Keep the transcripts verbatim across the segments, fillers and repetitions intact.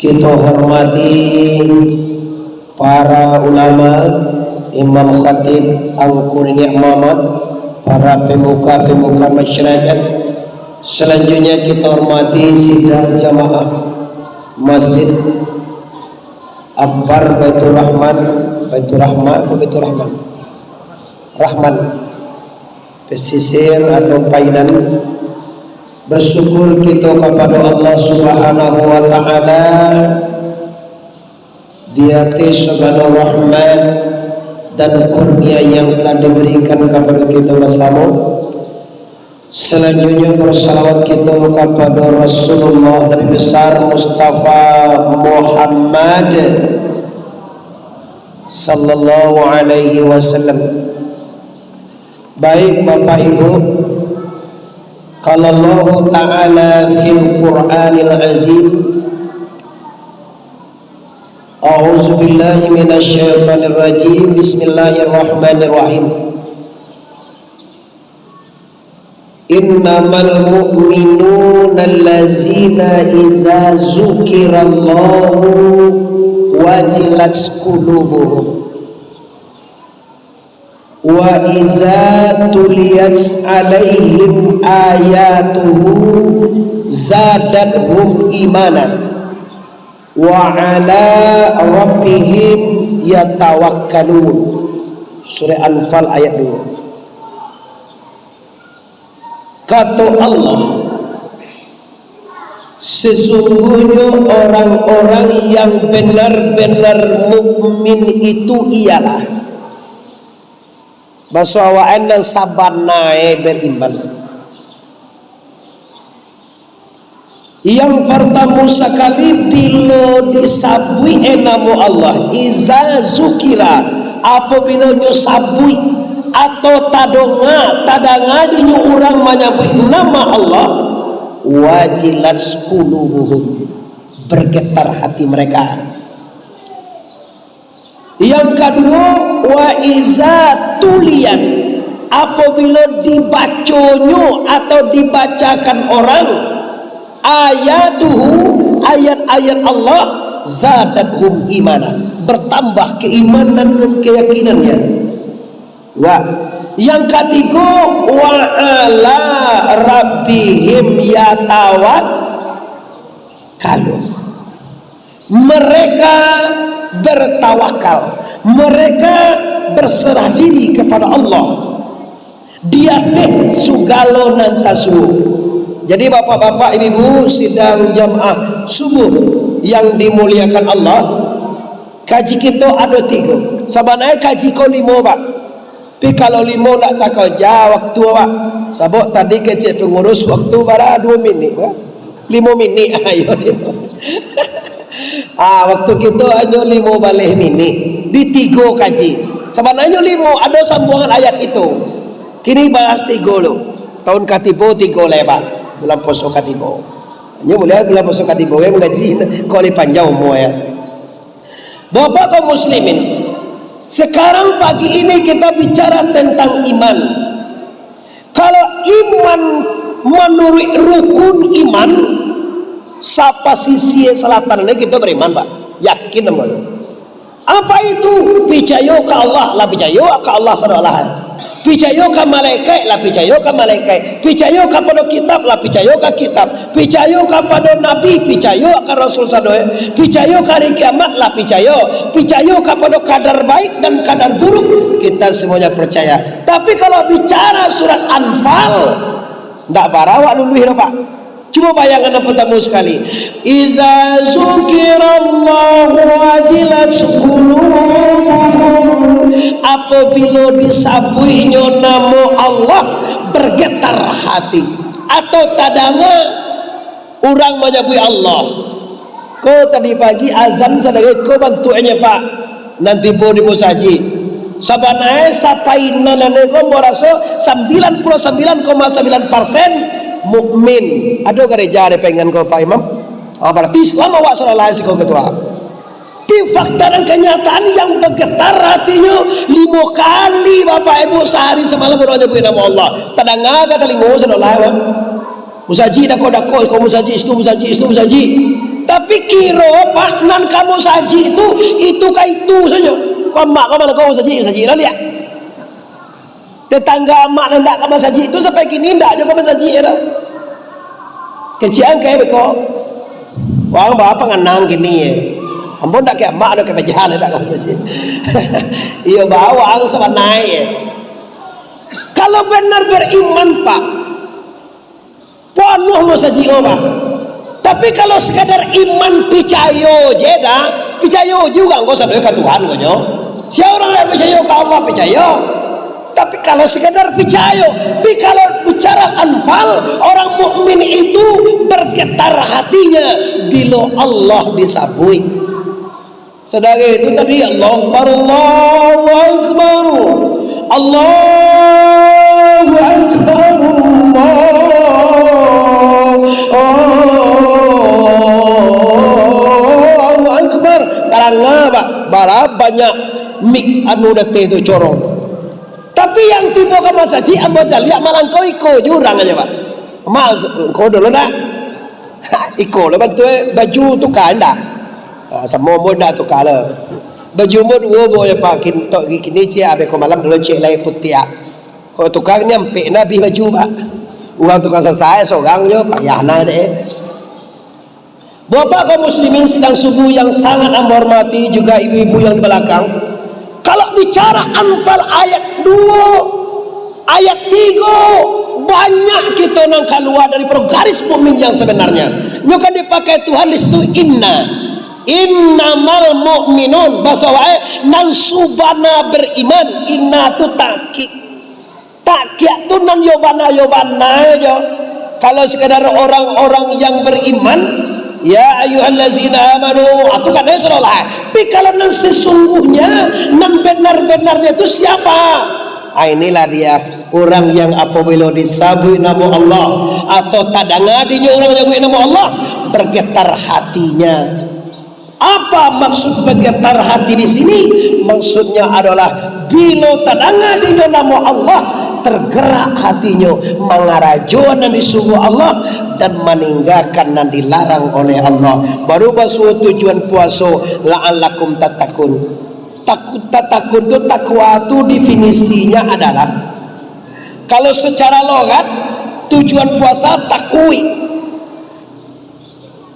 Kito hormati para ulama, imam khatib, angku niniak mamak, para pemuka-pemuka masyarakat. Selanjutnya kito hormati sidang jamaah Masjid Akbar Baitur Rahman, Baitur Rahman apa Baitur Rahman? Rahman. Pesisir atau Painan. Bersyukur kito kapado Allah Subhanahu wa Ta'ala di ateh sagalo rahmat dan kurnia yang telah diberikan kapado kito basamo. Selanjutnya, bersalawat kito kapado Rasulullah Nabi Besar Mustafa Muhammad sallallahu alaihi wasallam. Baik, Bapak Ibu, qala Allahu Ta'ala fil Qur'anil Azim, A'udzubillahi minasyaitonirrajim. Bismillahirrahmanirrahim. Innamal mu'minuna allazina iza zukirallahu wajilat qulubuhum. Wa iza tuliyat alaihim ayatuhu zadathum imana. Wa ala rabbihim yatawakkalun. Surah Anfal ayat dua. Kato Allah, sesungguhnyo orang-orang yang benar-benar mukmin itu ialah, baso awak nan sabana e beriman. Yang partamo sakali, bilo disabuik e namo Allah, iza zukira, apabilo nyo sabuik atau tadonga, tadanga dinyo urang manyabuik nama Allah, wajilat qulubuhum, bergetar hati mereka. Yang kaduo, wa iza tuliyat, apabilo dibaconyo atau dibacakan orang, ayatuhu, ayat-ayat Allah, zadathum imana, bertambah keimanan dan keyakinannya. Wa, yang katigo, wa ala rabbihim yatawakkalun. Mereka bertawakal, mereka berserah diri kepada Allah di ateh segalo nan tasuo. Jadi, bapak-bapak, ibu-ibu, sidang jamaah subuh yang dimuliakan Allah, kaji kito ado tigo. Sabananyo kaji ko limo, Pak. Tapi kalau limo ndak takaja waktu awak, sabab tadi kecek pengurus waktu bara duo minik, bah. Limo minik, ayo limo. Ah, waktu kito hanyo limo baleh minik, di tigo kaji. Sabananyo limo, ado sambuangan ayat itu. Kini bahas tigo lo. Tahun katibo tigo lai, Pak. Bulan puaso katibo. Hanyo mulai bulan puaso katibo, eh, manggaji, kok lai panjang umua, ya. Bapak kaum muslimin, sekarang pagi ini kita bicara tentang iman. Kalau iman manuruik rukun iman, sapasisie salatan ni kito bariman, Pak. Yakin ambo tu. Apa itu? Picayo ka Allah, lah picayo ka Allah sadonyo lah. Picayo ka malaikat, lah picayo ka malaikat. Picayo kapado kitab, lah picayo ka kitab. Picayo kapado nabi, picayo ka rasul sadonyo. Picayo ka hari kiamat, lah picayo. Picayo kapado kadar baik dan kadar buruk, kita semuanya percaya. Tapi kalau bicara surat Anfal, ndak bara awak luluih doh, Pak. Cubo bayangkan nan partamo sakali. Iza zukirallahu wajilat qulubuhum. Apabilo disabuiknyo namo Allah, bergetar hati. Atau tadanga urang manyabuik Allah. Ko tadi pagi azan sadari ko bantuaknyo, Pak. Nan tibo di musajik. Sabananyo sapainan nan ko, ambo raso sambilan puluh sambilan koma sambilan persen mukmin. Ado gareja di Pengan ko, Pak Imam? Ah, bararti Islam awak salah siko ketua. Tapi fakta dan kenyataan yang bergetar hatinyo limo kali, Bapak Ibu, sahari samalam urang nyabuik namo Allah. Tadanga ka talingo sadolah, Pak? Musajik dako-dako, iko musajik, situ musajik, situ musajik. Tapi kiro, Pak, nan ka musajik tu, itu ka itu sajo. Kau amak kau mano kau musajik, musajik lah liak. Tetangga amak nan ndak ka masajik tu sampai kini ndak jo ka masajik tu. Kecik angkai beko. Wang ba panganang kini ye. Ambo ndak ka amak ndak ka bajalan ndak ka masajik. Iyo ba wang sabanai ye. Kalau benar beriman, Pak, panuah masajik ko, Pak. Tapi kalau sekadar iman picayo je dah, picayo je urang ko sadoe ka Tuhan ko nyo. Sia urang nan picayo ka Allah picayo. Tapi kalau sekadar picayo, tapi kalau bicara Anfal, orang mukmin itu bergetar hatinya bila Allah disabuik. Sadari itu tadi, Allahu Akbar, Allahu Akbar, Allahu Akbar, Allahu Akbar. Tarang, Pak, bara banyak mik anu dateh tu corong. Tapi yang tibo ka masajik, ambo caliak malangkau iko je urang aja, Pak. Mas, engkau dulu nak? Iko lo bantu, eh, baju tuka ndak? Ah, samo ambo ndak tuka lo. Baju ambo duo bo je, Pak. Kin-, tok kini ciek, abih ko malam dulu ciek lai putiah. Ko tuka ni ampek na abih baju, Pak. Urang tukang sasai sorang jo, payah na dek. Bapak kaum muslimin sidang subuh yang sangat ambo hormati, juga ibu-ibu yang di balakang. Kalau bicara Anfal ayat duo, ayat tigo, banyak kito nan kalua dari garis mukmin yang sebenarnya. Nyo kan dipakai Tuhan di situ inna. Innamal mu'minun, baso wae, nan subana beriman. Inna tu takkik. Takkik tu nan yo bana, yo bana jo. Kalau sekadar orang-orang yang beriman, ya ayyuhallazina amanu, ah, tu kan sudah lah. Tapi kalau nan sesungguhnya, nan benar-benarnya tu siapa? Ah, inilah dia, orang yang apabila disabuik namo Allah atau tadanga dinyo urang nyabuik namo Allah, bergetar hatinya. Apa maksud bergetar hati di sini? Maksudnya adalah, bilo tadanga dinyo namo Allah, tergerak hatinyo mangarajoan nan disuruah Allah dan maninggakan nan dilarang oleh Allah. Baru basuo tujuan puaso, la'allakum tattaqun. Takut, tattaqun tu, takwa tu definisinyo adalah, kalau secara logat, tujuan puasa takuik.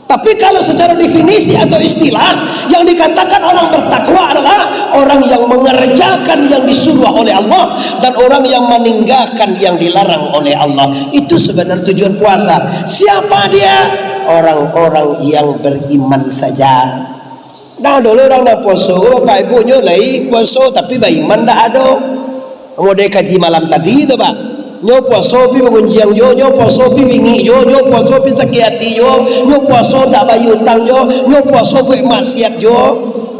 Tapi kalau secara definisi atau istilah, yang dikatakan orang bertakwa adalah orang yang mengerjakan yang disuruh oleh Allah dan orang yang meninggalkan yang dilarang oleh Allah. Itu sebenar tujuan puasa. Siapa dia? Orang-orang yang beriman saja. Nah, dulu urang nan puaso, bapak ibu nyo lai puaso, tapi baiman ndak ado. Model kaji malam tadi tu, Pak. Nyo puaso pi bagunjiang juo, nyo puaso pi bingik juo, nyo puaso pi sakik ati juo, nyo puaso ndak bayia utang juo, nyo puaso buek maksiat juo.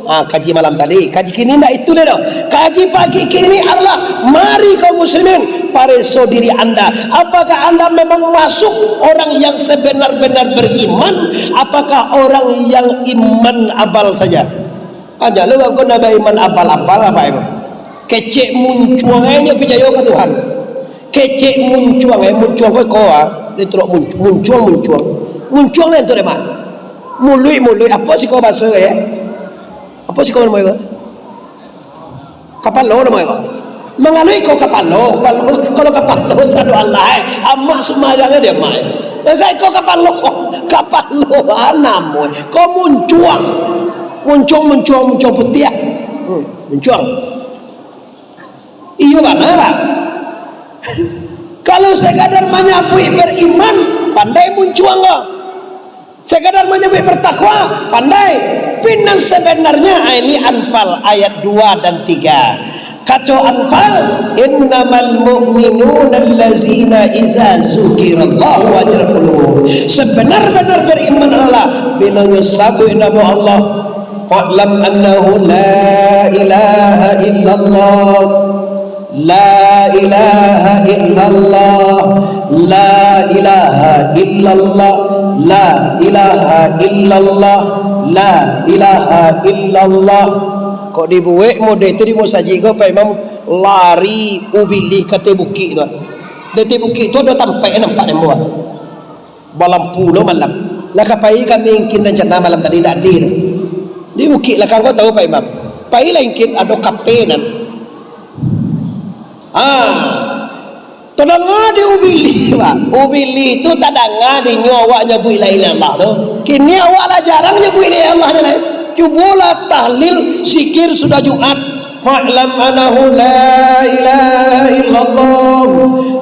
Ah, kaji malam tadi, kaji kini ndak itu lai doh. Kaji pagi kini adalah, mari kaum muslimin, pareso diri anda. Apakah anda memang masuk orang yang sebenar-benar beriman? Apakah orang yang iman abal saja? Aja lo, kau nak baiman abal-abal apo itu? Kecek muncuang aja nyo picayo ka Tuhan. Kecek muncuang, eh, muncuang ko iko, ah. Dia teruk muncu-, muncuang, muncuang. Muncuang lah tu deh, Mak. Muluik, muluik. Apo siko baso ko, ya? Apo siko namo ko? Kapalo namo ko. Mangalui ko kapalo, kapalo, kalau kapalo sado alai, amak sumbayang dia, Mak. Enggak iko kapalo, kapalo, ah, namo. Ko muncuang. Muncuang, muncuang, muncuang putiah. Hmm, muncuang. Iyo bana, Pak. Kalau sekadar manyabuik beriman, pandai muncuang ko. Sekadar manyabuik bertakwa, pandai. Tapi nan sebenarnya, ah, ini Anfal ayat dua dan tiga. Kaco Anfal, "Innamal mu'minuna allazina iza zukirallahu wajilat qulubuhum." Sebenar-benar beriman adalah bila nyo sabuik namo Allah, "Fa'lam annahu la ilaha illallah, la ilaha illallah, la ilaha illallah, la ilaha illallah, la ilaha illallah." Kok dibuek model tu di musajik ko, Pak Imam, lari ubilih ka ateh bukik tu. Di ateh bukik tu ado tampek nampak dek ambo. Balampu lo malam. Lah ka pai kami ingkin rencana malam tadi, ndak ado tu. Di bukik lakang ko tahu, Pak Imam. Pailah ingkin, ado kape nan. Ah. Tadanga di Ubili, Pak. Ubili tu tadanga dinyo awak nyabuik la ilaha illallah tu. Kini awak lah jarang nyabuik la ilaha illallah ni lai. Cubolah tahlil, zikir sudah Jumat. Fa'lam annahu la ilaha illallah,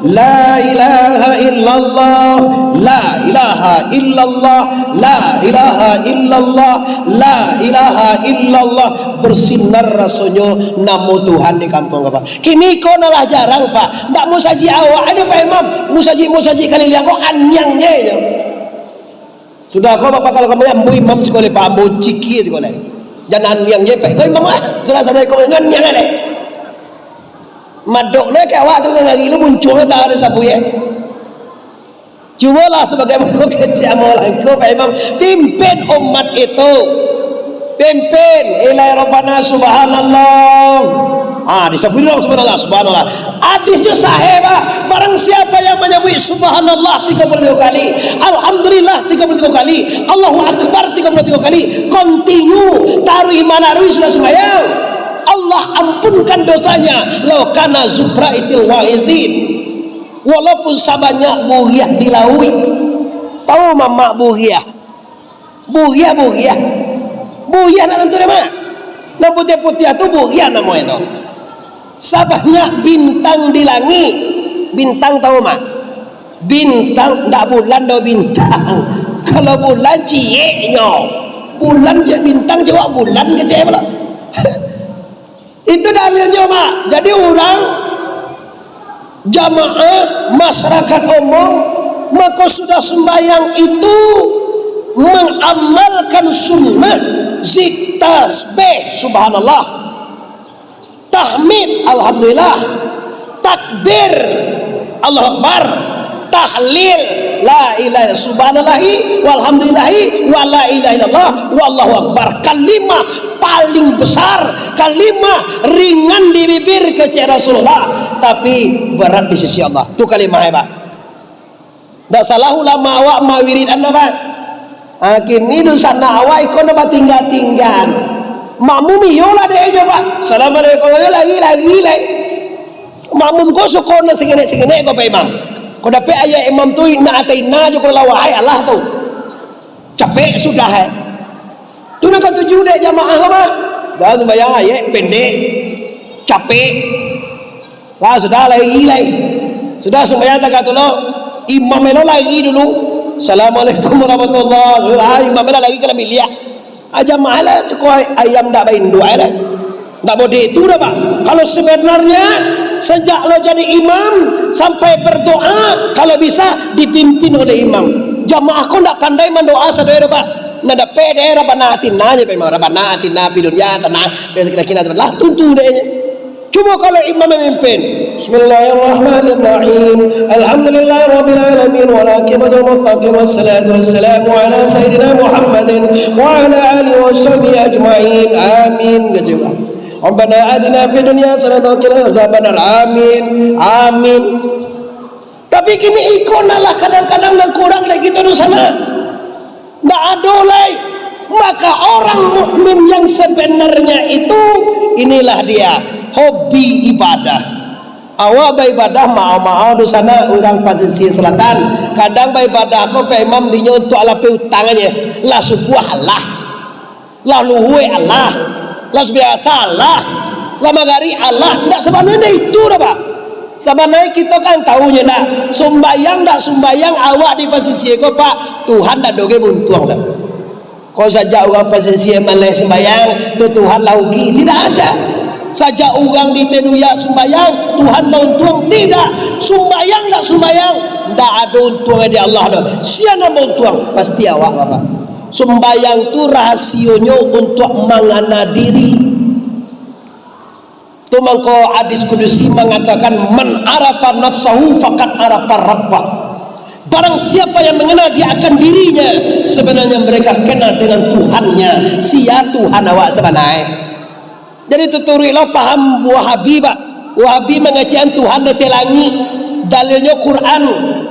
la ilaha illallah, la ilaha illallah, la ilaha illallah, la ilaha illallah. Bersinar rasonyo namo Tuhan di kampuang, Pak. Kini ko nan lah jarang, Pak. Ndak musajik awak ado, Pak Imam. Musajik-musajik kaliliang ko aniang je nyo. Sudah ko, Bapak, kalau kami ambo imam siko lai, Pak, ambo cikia siko lai. Jan aniang je, Pak. Ko imam ah, sudah assalamualaikum, jan aniang lai. Madok lai ka awak tu, ngari lu muncuang tak ado sapu ye. Cubolah sabagai kecek ambo lah ko, Pak Imam, pimpin umat itu. Pimpin, ilai Rabbana, subhanallah. Ah, disabuik urang subhanallah, subhanallah. Hadisnyo sahih, Pak. Barang siapa yang manyabuik subhanallah tigo puluah tigo kali, alhamdulillah tigo puluah tigo kali, Allahu Akbar tigo puluah tigo kali, kontinu, taruih manaruih sudah sumbayang, Allah ampunkan dosanya, lau kana zubra itil waizin. Walaupun sabanyak buriah di lauik. Tahu mamak buriah? Buriah, buriah. Buriah nak tantu dek mak. Nan putiah-putiah tu buriah namonyo tu. Sabanyak bintang di langik. Bintang tahu mak? Bintang, ndak bulan doh bintang. Kalau bulan cieknyo. Bulan ciek, bintang ciek, bulan kecek pulo. Itu dalilnyo, Mak. Jadi, urang jamaah, masyarakat umum, mako sudah sumbayang itu mengamalkan sunnah, zik, tasbih, subhanallah, tahmid, alhamdulillah, takbir, Allahu Akbar, tahlil, la ilaha, subhanallahi, walhamdulillahi, wa la ilaha illallah, wallahu akbar. Kalimah paling besar, kalimah ringan di bibir kecek Rasulullah, tapi berat di sisi Allah. Tu kalimah hebat. Ndak salah ulama awak mawiridan, Pak. Ah, kini dunsanak awak iko nan batingga-tingga. Makmum iyolah dek nyo, Pak. Assalamualaikum, lari, lari, lai. Makmum ko suko nan singenek-singenek ko, Pak Imam. Ko dapek ayat imam tu, inna ataina jo kul huwallahu ahad, alah tu. Capek sudah, eh. Tu nan katuju dek jamaah ko, Pak. Dah sumbayang ayat pendek, capek. Lah, sudah, lari lai. Sudah sumbayang tagak tu lo, imam elo lari dulu. Assalamualaikum warahmatullahi. Ah, imam elo lari ka dalam biliak. Ah, jamaah lah, cukup ay-, ayam ndak bainduak lah. Ndak bodeh tu dah, Pak. Kalau sebenarnya, sejak lo jadi imam, sampai berdoa, kalau bisa, dipimpin oleh imam. Jamaah ko ndak pandai mandoa sadoe doh, Pak. Nan dapek dek Rabbana atina je, Pak Imam. Rabbana atina fid dunya hasanah, fil akhirati hasanah. Lah, tuntu dek je. Cubo kalau imam mamimpin. Bismillahirrahmanirrahim. Alhamdulillahirabbil alamin, wal aqibatu lil muttaqin, wassalatu wassalamu ala sayyidina Muhammadin wa ala alihi wa sahbihi ajma'in. Amin. Kecek. Rabbana atina fid dunya hasanatan wa qina adzabannar. Amin. Amin. Tapi kini iko nan lah kadang-kadang nan kurang dek kito tu sanak. Ndak ado lai. Maka orang mukmin yang sebenarnya itu, inilah dia, hobi ibadah. Awak baibadah, maaf-maaf tu sanak, urang Pasisia Selatan, kadang baibadah ko, Pak Imam, dinyo untuak lapeh utang aje. Lah subuah alah. Lah luhua alah, lah subuah alah, lah magarib alah. Ndak, sabananyo ndak itu doh, Pak. Sabananyo kito kan tahu nyo ndak, sumbayang ndak sumbayang awak di Pasisia ko, Pak, Tuhan ndak doh ge bauntuang doh. Kok sajak urang Pasisia maleh sumbayang, tu Tuhan lah rugi? Tidak ada. Sajak urang di Teduya sumbayang, Tuhan bauntuang? Tidak. Sumbayang ndak sumbayang, ndak ado untuang di Allah doh. Sia nan bauntuang? Pasti awak, Bapak. Sumbayang tu rahasionyo untuak mangana diri. Tu mangko hadis kudusi mangatokan, "Man arafa nafsahu faqad arafa rabbah." Barang siapa yang mengenal dia akan dirinya, sebenarnya mereka kenal dengan Tuhannya. Sia Tuhan awak sabananyo? Jadi, tuturuiklah paham Wahabi, Pak. Wahabi mangecekkan Tuhan di ateh langik. Dalilnyo Quran,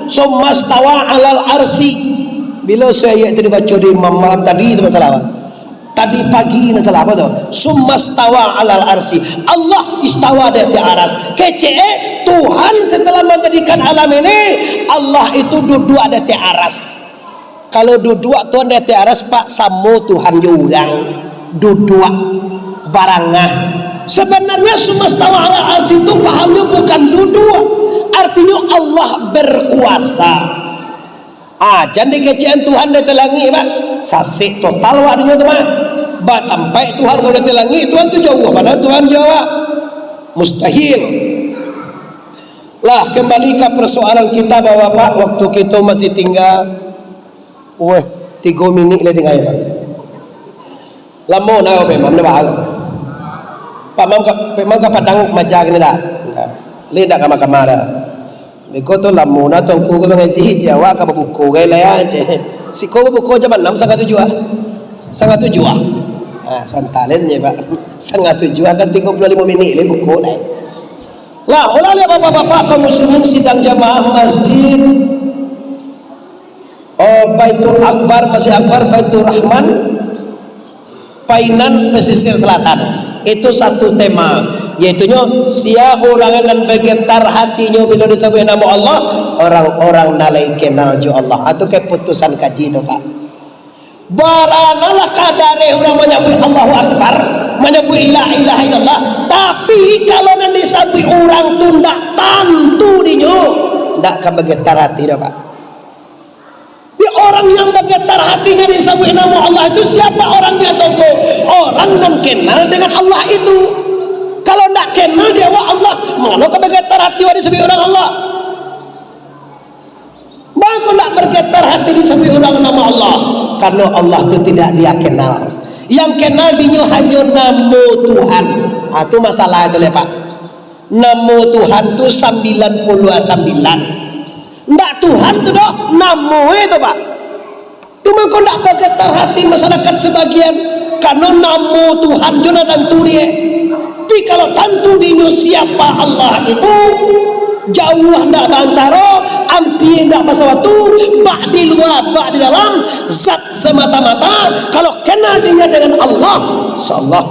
"Tsummastawa 'alal 'arsy." Ilo suayek tu dibaco di imam malam tadi tu masalah apa? Tadi pagi masalah apa tu? Summastawa alal arsi. Allah istawa di atas aras. Kecek eh, Tuhan setelah menjadikan alam ini, Allah itu duduk di atas aras. Kalau duduk Tuhan di atas aras, Pak, samo Tuhan jo urang. Duduk, barangah. Sebenarnya summastawa alal arsi itu pahamnyo bukan duduk. Artinyo Allah berkuasa. Ah, jan dikecekan Tuhan di ateh langik, Pak. Sasek total awak dinyo tu, Pak. Batampaik Tuhan kalau di ateh langik, Tuhan tu jauah. Mana Tuhan jauah? Mustahil. Lah, kembali ka persoalan kita, Bapak-bapak, waktu kita masih tinggal, weh, tigo minik lah tinggal, Pak. Lamo nah, Pak Imam, dah bahal. Pak Imam ka, Pak Imam ka Padang maja kini dah. Dah. Lai dak ka mahkamah dah. Beko tu lamo nah Tuanku ko mangaji, ceh, awak ka babuko gai lah ya, ceh. Siko babuko jam anam, sangah tujuah. Sangah tujuah. Ha, santa lai tu, Pak. Sangah tujuah kan tigo puluah limo minik lai buko lai. Lah, ulah lihat bapak-bapak kaum muslimin sidang jamaah masjid. Oh, Baitul Akbar, Masjid Akbar, Baitul Rahman, Painan, Pesisir Selatan. Itu satu tema, yaitunyo, sia urang nan bagetar hatinyo bilo disabuik namo Allah, orang-orang nan lai kenal jo Allah. Itu keputusan kaji tu, Pak. Baranalah kadareh urang manyabuik Allahu Akbar, manyabuik la ilaha illallah, tapi kalau nan disabuik urang tu ndak tantu dinyo, ndak ka bagetar hati doh, Pak. Di orang yang bagetar hatinyo disabuik namo Allah itu siapa orangnya, Tuanku? Orang nan kenal dengan Allah itu. Kalau ndak kenal di awak Allah, mano ka bagetar hati awak disabuik urang Allah? Mangko ndak bagetar hati disabuik urang namo Allah, karena Allah tu tidak dia kenal. Yang kenal dinyo hanyo namo Tuhan. Ah, tu masalah itu, leh, Pak. Namo Tuhan tu sambilan puluah sambilan. Ndak Tuhan tu doh, namo e tu, Pak. Tu mangko ndak bagetar hati masyarakat sebagian, karena namo Tuhan tu ndak tantu di e. Tapi kalau tantu dinyo siapa Allah itu, jauah ndak baantaro, ampia ndak basawatu, bak di lua, bak di dalam, zat semata-mata, kalau kenal dinyo dengan Allah, insyaallah.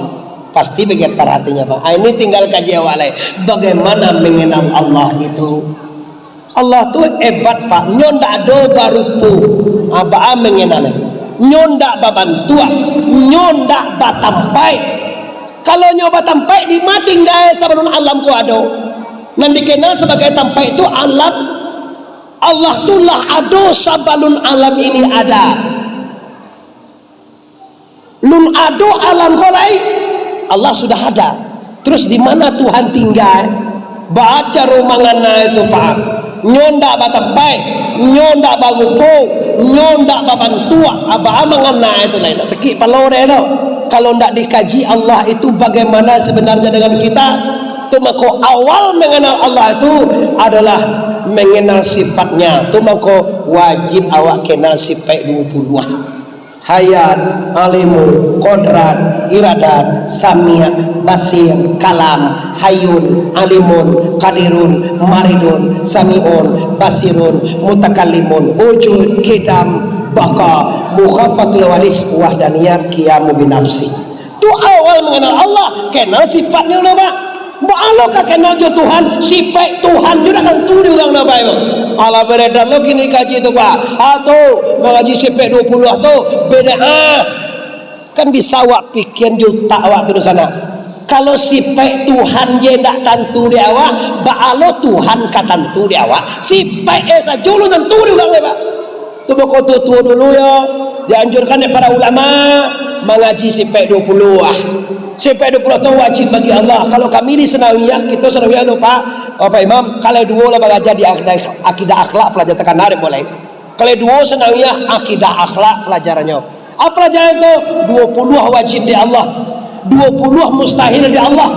Pasti bagetar hatinyo, Pak. Ah, ini tinggal kaji awak lai. Bagaimana mengenal Allah itu? Allah tu hebat, Pak. Nyo ndak ado barupo. Ah, baa mengenal e? Nyo ndak babantuak. Nyo ndak batampaik. Kalau nyo batampaik, di ma tingga e sabalun alam ko ado? Nan dikenal sabagai tampaik tu alam. Allah tu lah ado sabalun alam ini ada. Lun ado alam ko lai, Allah sudah ada. Terus di mana Tuhan tingga? Baa caro mangana itu, Pak? Nyo ndak batampaik, nyo ndak barupo, nyo ndak babantuak. Baa mangana itu lai? Ndak sakik palo deh tu. Kalau ndak dikaji Allah itu bagaimana sebenarnya dengan kita, tu mako awal mengenal Allah itu adalah mengenal sifatnya. Tu mako wajib awak kenal sifaik duo puluah. Hayat, Alimun, Kodrat, Iradat, Sami', Basir, Kalam, Hayyun, Alimun, Qadirun, Maridun, Sami'un, Basirun, Mutakallimun, Wujud, Qidam, Baqa, Mukhafatul Waris, Wahdaniyat, Qiyamu Binafsi. Tu awal manganal Allah, kenal sifatnyo lah, Pak. Baa lo ka kenal jo Tuhan, sipaik Tuhan jo ndak tantu di urang nyo, Pak, tu. Alah, beredar lo kini kaji tu, Pak. Ah, tu, mangaji sipaik duo puluah tu, bid'ah. Kan bisa awak pikian di utak awak tu di sana. Kalau sipaik Tuhan je ndak tantu di awak, baa lo Tuhan ka tantu di awak? Sipaik e sajo lo tantu di urang, Pak. Tu mako tuo-tuo dulu yo, dianjurkan dek para ulama mangaji sipaik duo puluah. Sipaik duo puluah tu wajib bagi Allah. Kalau kami di Sanawiyah, kito Sanawiyah lo, Pak, Bapak Imam, kalai duo lah balajar di akidah, akidah akhlak, palajaran takana dek mulai. Kalai duo Sanawiyah, akidah akhlak palajarannyo. Apa palajaran tu? Duo puluah wajib dek Allah. Duo puluah mustahil dek Allah.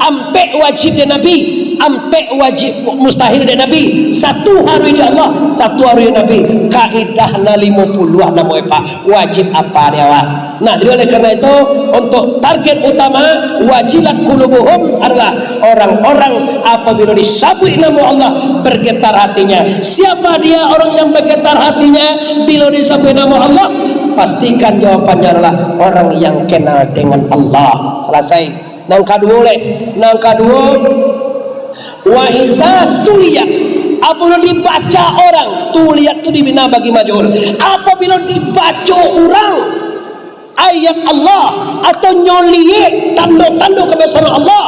Ampek wajib dek Nabi, ampek wajib mustahil dek Nabi. Satu haruih dek Allah, satu haruih dek Nabi. Kaidah nan limo puluah namo e, Pak. Wajib apa dek awak? Nah, jadi oleh karena itu, untuk target utama, wajilat qulubuhum adalah orang-orang apabila disabuik namo Allah, bergetar hatinya. Siapa dia orang yang bergetar hatinya bila disabuik namo Allah? Pastikan jawabannya adalah orang yang kenal dengan Allah. Selesai. Nan kaduo leh, nan kaduo, wa iza tuliyat, apabilo dibaco urang, tuliyat tu dibina bagi majhul. Apabilo dibaco urang ayat Allah atau nyo liek tando-tando kabesaran Allah,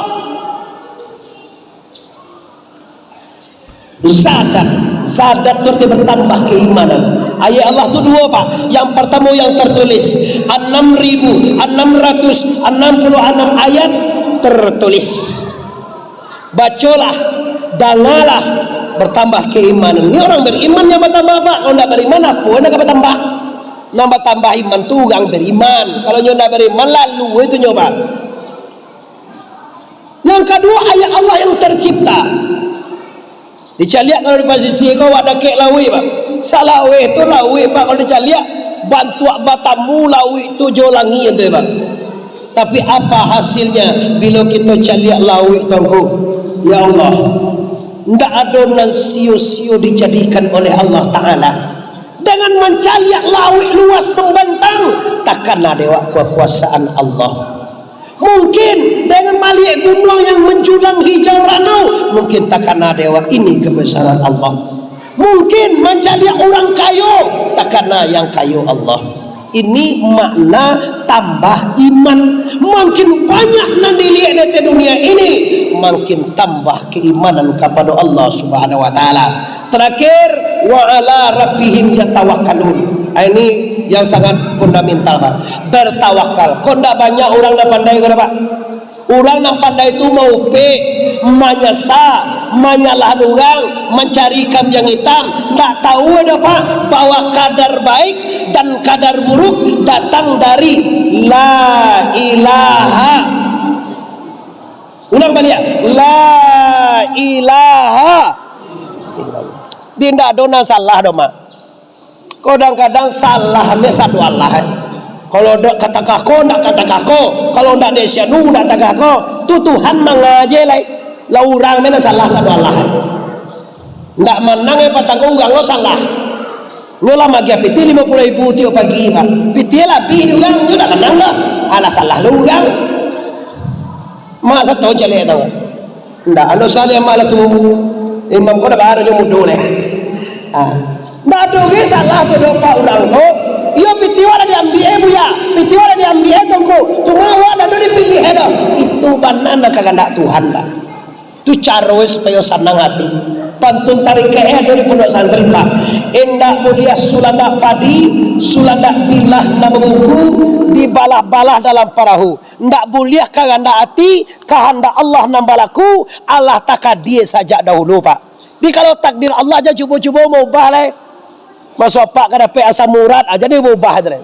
zadat. Zadat tu arti bertambah keimanan. Ayat Allah tu duo, Pak. Yang pertamo yang tertulis, enam ribu enam ratus enam puluh enam ayat tertulis. Bacolah, dangalah, bertambah keimanan. Ni orang beriman yang bertambah, Pak. Kalau ndak beriman, apo nan ka bertambah? Nan bertambah iman tu urang beriman. Kalau nyo ndak beriman, lalu itu nyo, Pak. Yang kaduo, ayat Allah yang tercipta. Dicaliak kalau di pasisia ko, awak dakek lauik, Pak. Salauik tu lauik, Pak, kalau dicaliak, bantuak batamu lauik tu jo langik tu, Pak. Tapi apa hasilnya bila kito caliak lauik tu, Ngku? Ya Allah, ndak ado nan sio-sio dijadikan oleh Allah Ta'ala. Dengan mancaliak lauik luas membentang, takana dek awak kakuasaan Allah. Mungkin dengan maliek gunuang yang manculang hijau ranau, mungkin takana dek awak ini kebesaran Allah. Mungkin mancaliak urang kayo, takana yang kayo Allah. Ini makna tambah iman. Makin banyak nan diliek di ateh dunia ini, makin tambah keimanan kapado Allah Subhanahu wa Ta'ala. Terakhir, wa ala rabbihim yatawakkalun. Ah, ini yang sangat fundamental, Pak. Bertawakal. Kok ndak banyak urang nan pandai ko, Pak? Urang nan pandai tu maupek, manyasa, manyalahan urang, mancari kambing itam. Ndak tahu ado, Pak, bahwa kadar baik dan kadar buruk datang dari la ilaha. Ulang baliak. La ilaha illallah. Di ndak ado nan salah doh, Mak. Kadang-kadang salah me sado Allah, eh. Kalau dak ka tagah ko, ndak ka tagah ko. Kalau ndak dek si anu, ndak tagah ko. Tu Tuhan mangaje lai. Lah urang me nan salah sado Allah, eh. Ndak manang, eh, patang ko urang lo salah. Nyo lah magiah pitih limo puluah ribu tiok pagi, Pak. Pitih lah abih di urang, nyo ndak manang doh. Alah salah lo urang. Mak sato caliak tau. Ndak ado salah mak lah tu. Imam ko dah baru nyo mudo leh. Ha. Ndak ado ge salah tu doh, Pak, urang tu. Iyo, pitih awak lah diambiak, eh, Buya. Pitih awak lah diambiak, eh, Tuangku. Cuma awak ndak ado dipiliah, eh, doh. Itu bana nan kahandak Tuhan, Pak. Tu caro supayo sanang ati. Pantun tarikek, eh, ado di pondok santri, Pak. Indak buliah sulandak padi, sulandak bilah nan babuku, dibalah-balah dalam parahu. Ndak buliah kahandak ati, kahandak Allah nan balaku, alah takadie sajak dahulu, Pak. Di kalau takdir Allah jan cubo-cubo maubah lai. Maso apak ka dapek asam urat aja diubah tu lai.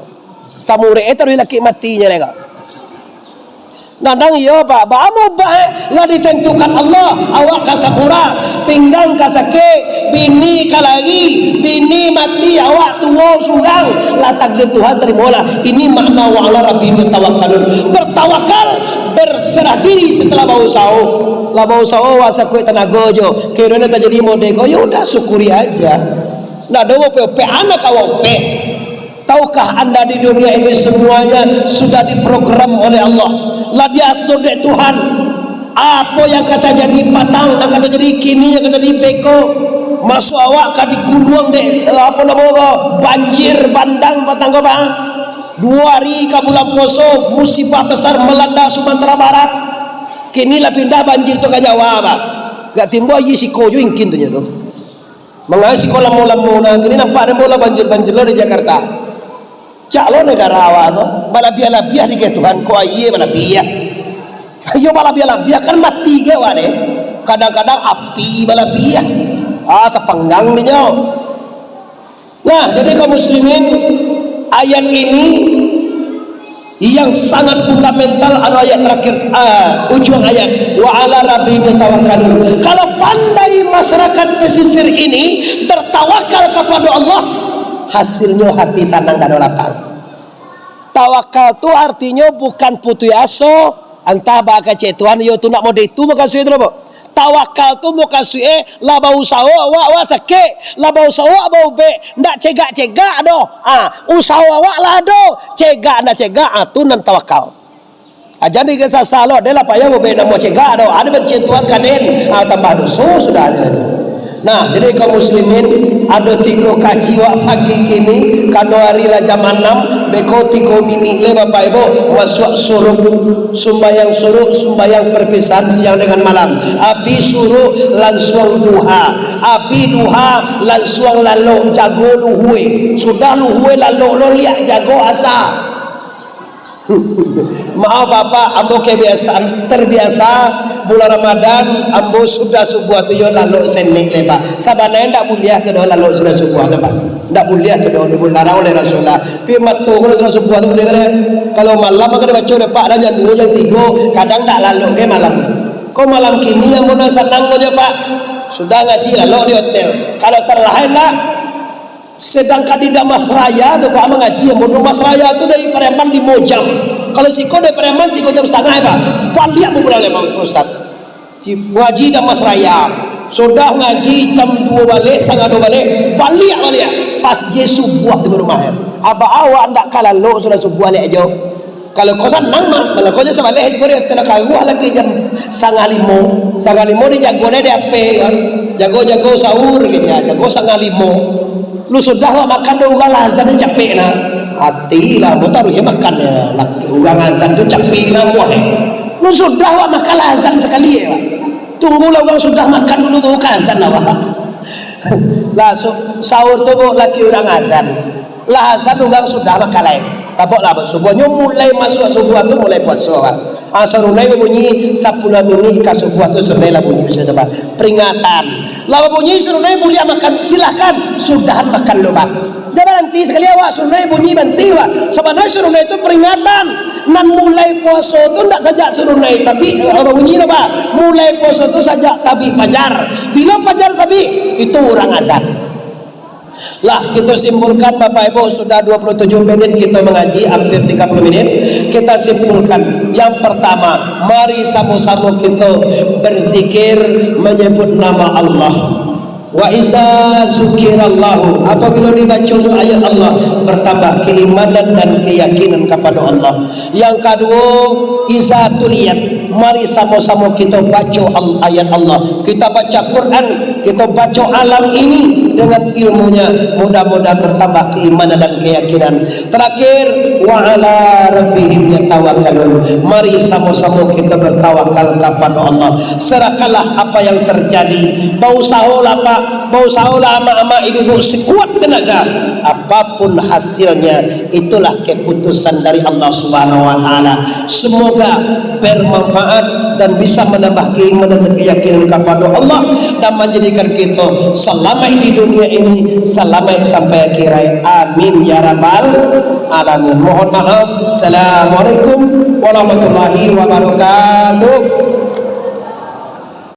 Asam urat e taruih lakik matinyo lai ko. Nandang iyo, Pak, baa maubah, eh? Lah ditentukan Allah, awak ka sakura, pinggang ka sakik, bini ka lari, bini mati, awak tuo surang, lah takdir Tuhan, tarimolah. Ini makna wa ala rabbihim yatawakkalun. Bertawakal, berserah diri setelah bausaho. Lah bausaho, wah sakuik tanago jo. Kiro nan tajadi model ko, ya udah, syukuri aja. Ndak ado opek-opek, anak awak opek. Tahukah anda di dunia ini semuanya sudah diprogram oleh Allah? Lah diatur dek Tuhan. Apo yang ka tajadi patang, yang ka tajadi kini, yang ka tajadi beko. Maso awak ka diguluang dek, eh, apo namo ko, banjir bandang patang ko, Bang. Duo hari ka bulan puaso, musibah besar melanda Sumatera Barat. Kini lah pindah banjir tu ka Jawa, Bang. Gak timbua aia siko jo ingkin tu nyo tu. Mangasi ko lamo-lamo nah, kini nampak dek ambo lah banjir-banjir lo di Jakarta. Cak lo negara awak tu, balabiah-labiah di Tuhan, ko aia balabiah. Iyo balabiah-labiah kan mati ge awak deh. Kadang-kadang api balabiah. Ah, tapanggang dinyo. Nah, jadi kaum muslimin, ayat ini Yang sangat fundamental adalah ayat terakhir, ah, ujung ayat, "Wa ala rabbihim yatawakkalun." Kalau pandai masyarakat pesisir ini bertawakal kepada Allah, hasilnyo hati sanang, dak ado lapang. Tawakal tu artinyo bukan putuih aso, antah bakacek Tuhan, iyo tu nak model itu mukasuik tu, Bapak. Tawakal tu mukasuik, eh, lah bausaho awak, awak sakik, lah bausaho awak baubek, ndak cegak-cegak doh. Ah, usaho awak lah ado, cegak ndak cegak, ah, tu nan tawakal. Ah, jan dikasasa lo, ado lah payah baubek namo cegak doh, ado bancin Tuhan kaden, ah, tambah doso sudah tu. Nah, jadi kaum muslimin, ado tigo kaji wak pagi kini, kano ari lah jam anam, beko tigo minik lai Bapak Ibu, masuak suruk, sumbayang suruk, sumbayang perpisahan siang dengan malam. Abih suruk, lansuang duha. Abih duha, lansuang lalok, jago luhue. Sudah luhue lalok lo liak, jago asa. Maaf Bapak, ambo kebiasaan, terbiasa bulan Ramadan, ambo sudah subuah tu yo lalok senek lai, Pak. Sabananyo ndak buliah tu doh lalok sudah subuah tu, Pak. Ndak buliah tu doh, dilarang oleh Rasulullah. Tapi mato kalau sudah subuah tu buliah kan? Kalau malam akan dibaco dek Pak, dan jam duo, jam tigo, kadang ndak lalok ke malam. Ko malam kini ambo nan sanang ko jo, Pak. Sudah ngaji lalok di hotel. Kalau terlahai lah, sedangkan di Dharmasraya tu, Pak, mangaji, ambo Dharmasraya tu dari Pariaman limo jam. Kalau siko dari Pariaman tigo jam satangah, Pak. Baliak pulang lai, Pak Ustaz. Di, ngaji Dharmasraya. Sudah ngaji jam duo baliak, satangah duo baliak, baliak, baliak. Pas je subuah tu rumah. Abah awak ndak ka lalok sudah subuah lai jo. Kalau ko sanang mah, kalau ko je sabaleh, ko dia tengah karuah lagi jam satangah limo. Satangah limo dijago deh di ape kan. Jago-jago sahur gitu ya, jago satangah limo. Lu sudah awak makan dek urang lah azan ni capek nah. Hati lah, mau taruh ya makan ya. Laki urang azan tu capek lah buah eh. Lu sudah awak makan lah azan sekali ya, Pak. Tunggulah urang sudah makan dulu, baru ka azan lah, Pak. Lah, su-, sahur tu, Bu, laki urang azan. Lah azan urang sudah makan lai. Sabab lah, Bu, subuahnyo mulai masuak subuah tu mulai puaso, Pak. Ah, sarunai babunyi sapuluah minik ka subuah tu, sarunai lah bunyi biaso tu, Pak. Peringatan. Lah babunyi sarunai buliah makan, silahkan. Sudahan makan dulu, Pak. Jan baranti sakali awak, sarunai bunyi baranti, Pak. Sabananyo sarunai tu peringatan. Nan mulai puaso tu ndak sajak sarunai tabik, eh, babunyi tu, Pak. Mulai puaso tu sajak tabik fajar. Bilo fajar tabik, itu urang azan. Lah, kita simpulkan, Bapak Ibu, sudah dua puluh tujuh menit kita mengaji, hampir tiga puluh menit. Kita simpulkan. Yang pertama, mari sama-sama kita berzikir, menyebut nama Allah. Wa iza zukirallahu, apabila dibaco ayat Allah, bertambah keimanan dan keyakinan kepada Allah. Yang kedua, iza tuliyat, mari sama-sama kita baca al-, ayat Allah. Kita baca Quran, kita baca alam ini dengan ilmunya. Mudah-mudahan bertambah keimanan dan keyakinan. Terakhir, wa ala rabbihim yatawakkalun. Mari sama-sama kita bertawakal kepada Allah. Serahkanlah apa yang terjadi. Bausaholah, Pak. Bausaholah, amak-amak, ibu-ibu, sekuat tenaga. Apapun hasilnya, itulah keputusan dari Allah Subhanahu wa Ta'ala. Semoga bermanfaat dan bisa menambah keimanan dan keyakinan kepada Allah dan menjadikan kita selamat di dunia ini, selamat sampai akhirat. Amin ya rabbal alamin. Mohon maaf. Assalamualaikum warahmatullahi wabarakatuh.